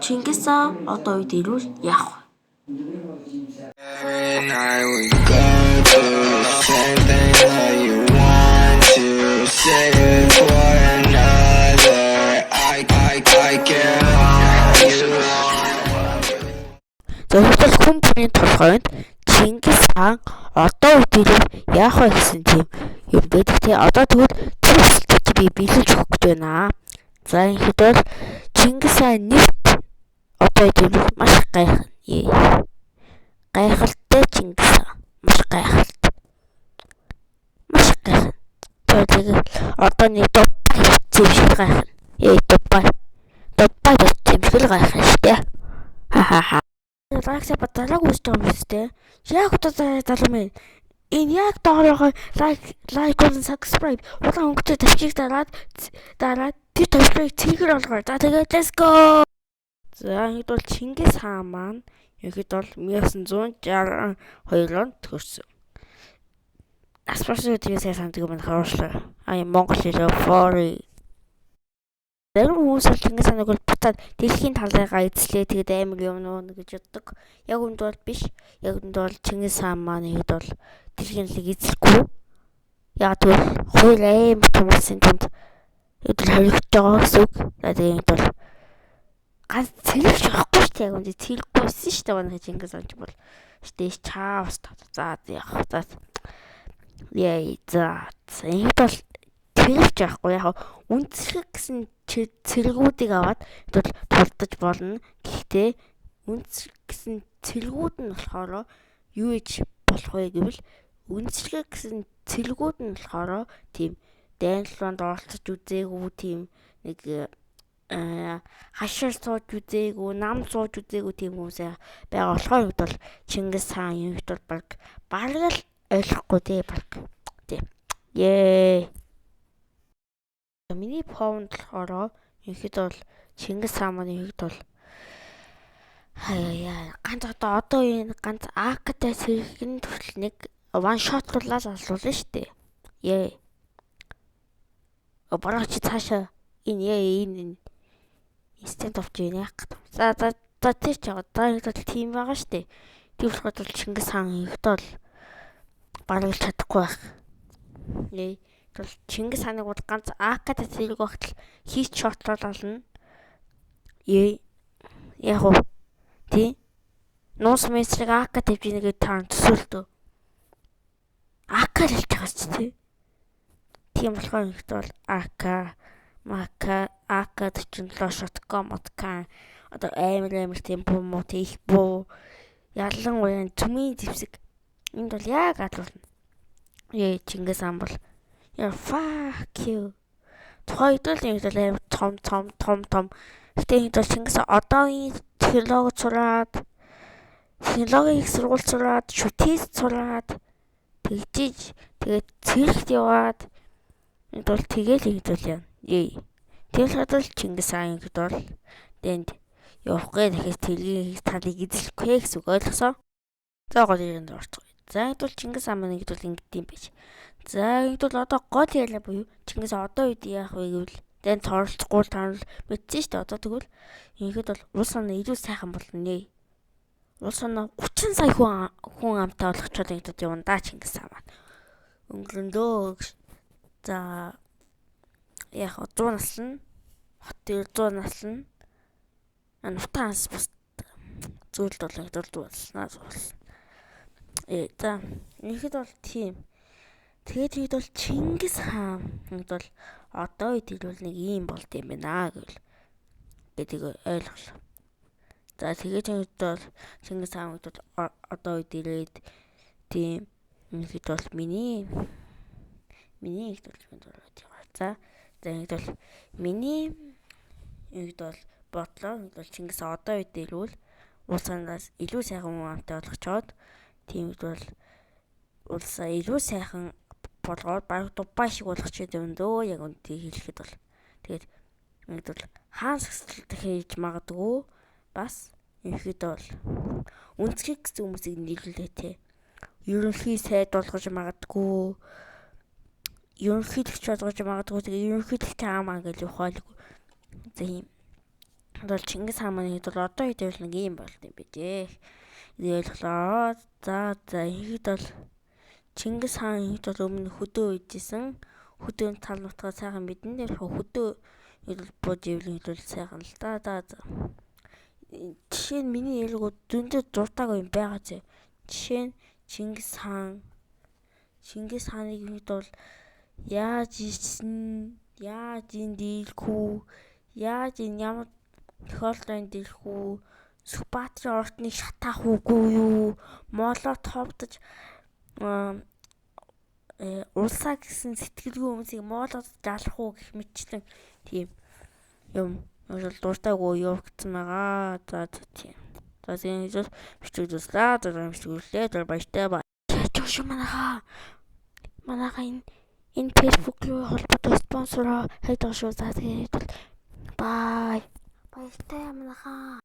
Чингис хаан одоо үед ирвэл яах вэ? Every night we go through the same thing that you want to save it for another. I can't you. Зөвхөн хүн бүрийн толгойд Чингис хаан одоо үед ирвэл яах вэ гэсэн тийм юм байдаг те. Одоо тэгвэл тэр хүсэлтийг би биелүүлж өгөх гэж байна. За, ингэхэд бол Чингис хаан нэгт одоо үед ирвэл маш гайхна. Гайхалтай Чингис хаан. Маш гайхалтай. Маш гайхна. Тэгээд одоо нэг Дубай явчихсан юм шиг гайхна. Дубай. Дубай явчихсан юм шиг л гайхна шүү дээ. Ха-ха-ха. Like sub дарааг үзэж байгаа юм шүү дээ. Яг одоо залуу минь. Энэ яг доороо like болон subscribe улаан өнгөтэй товчийг дараад тэр товчийг цэнхэр болгоо. За, тэгээд let's go. За, ингэхэд бол Чингис хаан маань ерхэд бол 1962 онд төрсөн. Нас барсан үеийн сайн сандаг юм харууллаа. Аа, Монгол хэлээ for. Зарим хүмүүс бол Чингис хааныг бол буцаад дэлхийн талыгаа эзлээ, тэгээд амар юм нуу гэж боддог. Яг үүнд бол биш. Яг үүнд бол Чингис хаан маань ихэд бол дэлхийн талыг эзлэхгүй. Яг тэгвэл хууль амар том улсын тунд өдөр хоригдож байгаа гэсэн үг. За, тэгээд бол ганц цэрэгч байхгүй шүү дээ. Яг үндэ цэрэггүй байсан шүү дээ. Манай Чингис хаан ч бол штэ чаавс. За, яг за. Яй, за. Ингэж бол цэрэгч байхгүй, яг үндэслэг гэсэн цэргүүдийг аваад бол тулдаж болно. Гэхдээ үндэслэг гэсэн цэргүүд нь болохоор юу гэж болох вэ гэвэл үндэслэг гэсэн цэргүүд нь болохоор тийм дайнлууланд оролцож үзээгүй, тийм нэг хашир сууж үзээгүй, нам сууж үзээгүй тийм хүмүүс байгаа болохоор бол Чингис хаан юм бол баг л ойлгохгүй тий, баг. Тий. Ее. Миний поунд болохоор ерөнхийдөө бол Чингис хаан маань ерөнхийдөө бол хаяа ганц одоо энэ ганц АК-тай сэргэн хүртэл нэг one shot луулаад алуулна шүү дээ. Ее. Бараг чи цаашаа энэ яа энэ instant авч ийн яах гэдэг. За за за, тэр ч яг за яг бол тийм байгаа шүү дээ. Тийм болохоор бол Чингис хаан ерөнхийдөө бол бараг л чадахгүй байх. Ээ. Бол Чингис хааныг бол ганц АК-тай зэрэг багтал head shot лол олно. Ээ. Яг уу. Тий. Нуус месрэг АК тавьж ийнэ гэж та төсөөлтөө. АК л хэлж байгаа ч тий. Тийм болохоор ихтэй бол АК, МАК, АК-47, shotgun, мотка одоо амар амар тийм буу муу их буу, ялангуяа цөмийн зэвсэг энд бол яг алуулна. Ээ, Чингис хаан бол яа, fuck you. Тухайн үед л юм бол амар том том том том. Гэтэ энд бол Чингис одоогийн технологи сураад, технологийн их сургууль сураад, шүтээс сураад тэгжиж, тэгээд цэрэгт яваад энд бол тэгэл ингэж бол яа. Ээ. Тэгэл бол Чингис хаан ингэд бол дэнд явахгүй, дахиж тэргийн талыг эзлэхгүй гэсэн үг, ойлгосоо. За, гол ярианд орцгоё. За, ингэд бол Чингис хаан маань ингэд бол ингэдэм байж. За, ингэд бол одоо гол яриа буюу Чингис одоо үед яах вэ гэвэл дайнд оролцохгүй та нар мэдсэн шүү дээ. Одоо тэгвэл ингэхэд бол улс оноо илүү сайхан болно. Улс оноо 30 сая хүн амтай болгочоод ингэдэг явна да Чингис хаан маань. Өнгөрөндөө. За, яг 100 наслна. Хот дээр 100 наслна. Нутаан ханс бас зүйлд бол ингэдэг бол болсон болсон. Э, за, ингэхэд бол тийм. Тэгээд тэгэд бол Чингис хаан ингэдэг бол одоо үед ирвэл нэг ийм болд юм байна гэвэл гэдэг ойлголоо. За, тэгээд тэгэд бол Чингис хаан гэдэг бол одоо үед ирээд тийм ингэхэд бол миний ихд бол за за, ингэхэд бол миний ингэхэд бол бодлоо ингэхэд бол Чингис одоо үед ирвэл улсанаас илүү сайхан хүн амтай болгочоод, тийм бол улсаа илүү сайхан болгоод бараг Дубай шиг болгочих юм дөө, яг үнэндээ хэлэхэд бол. Тэгээд ингэхэд бол хаан сагсралт хийж магадгүй, бас ерөнхийдөө бол үнцгийг гэсэн хүмүүсийг нийлүүлээ те. Ерөнхий сайд болгож магадгүй, ерөнхийлөгч болгож магадгүй, тэгээ ерөнхийлөгч аамаа гэж ухаалгүй. За, ийм. Бол Чингис хаан маань хэд бол одоо хэд бол нэг юм болд юм бэ. Ойлголоо. За ихэд бол Чингис хаан хэд бол өмнө хөдөө үйжсэн. Хөдөөнд тал нутгаа сайхан мэдэн. Тэр хөдөө хэд бол бууж ивэл хэд бол сайхан л да. За. Жишээ нь миний яриг зөндөө дуртаагүй юм байгаа зэ. Жишээ нь Чингис хаан. Чингис хааныг хэд бол яаж ирсэн, яаж энд дийлэхүү, яаж энэ ямар тохиолдолд дийлэхүү, Сүхбаатарын ордныг шатаах үгүй юу, молотовдож улсаа гэсэн сэтгэлгүй хүмүүсийг моолоод жалах уу гэх мэтчлэн тийм юм бол дуртайгүй явагдсан байгаа. За тийм. За тийм бичлэг үзлээ. За бичлэг үзлээ. За баяртай ба. Чаж шүү манайхаа. Манайхаа энэ Facebook руу холбоотой спонсороо хайдаг шүү. За тэгээд бол bye. Баяртай манайхаа.